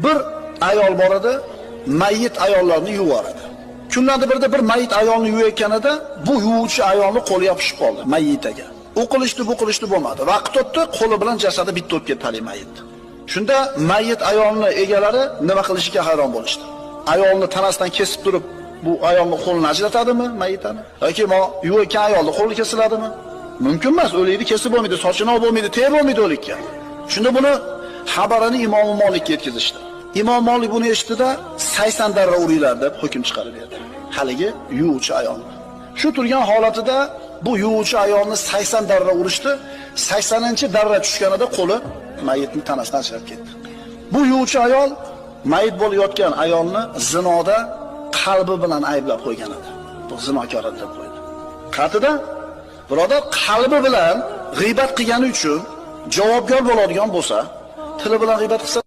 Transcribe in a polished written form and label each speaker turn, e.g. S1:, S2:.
S1: Bir ayol bor edi, mayyit ayollarni yuvaradi. Kunlarda birda bir mayyit ayolni yuvayotganida bu yuvuvchi ayolni qo'li yopishib qoldi mayyitaga. U qilishdi, bu qilishdi bo'lmadi. Vaqt o'tdi, qo'li bilan jasadi bitta o'tib ketdi hali mayyit. Shunda mayyit ayolni egalari nima qilishiga hayron bo'lishdi. Ayolni tanasidan kesib turib, bu ayolni qo'lini ajratadimi mayyitani? Yoki mo yuvayotgan ayolni qo'li kesiladimi? Mumkin emas, o'likni kesib bo'lmaydi, sochini olib bo'lmaydi, tegib bo'lmaydi o'likka. Shunda buni xabarini Imom Molikka yetkazishdi. Imom Molik buni eshitdi-da, 80 darra uringlar deb hukm chiqarib berdi. Haligi yuvuvchi ayolni. Shu turgan holatida bu yuvuvchi ayolni 80 darra urishdi. 80-darra tushganida qo'li mayitning tanasidan ajrab ketdi. Bu yuvuvchi ayol mayit bo'lib yotgan ayolni zinoda qalbi bilan ayblab qo'ygan edi. Bu zinokor deb qo'ydi. Qatida birodar qalbi bilan g'iybat qilgani uchun javobgar bo'ladigan bo'lsa, tili bilan g'iybat qilsa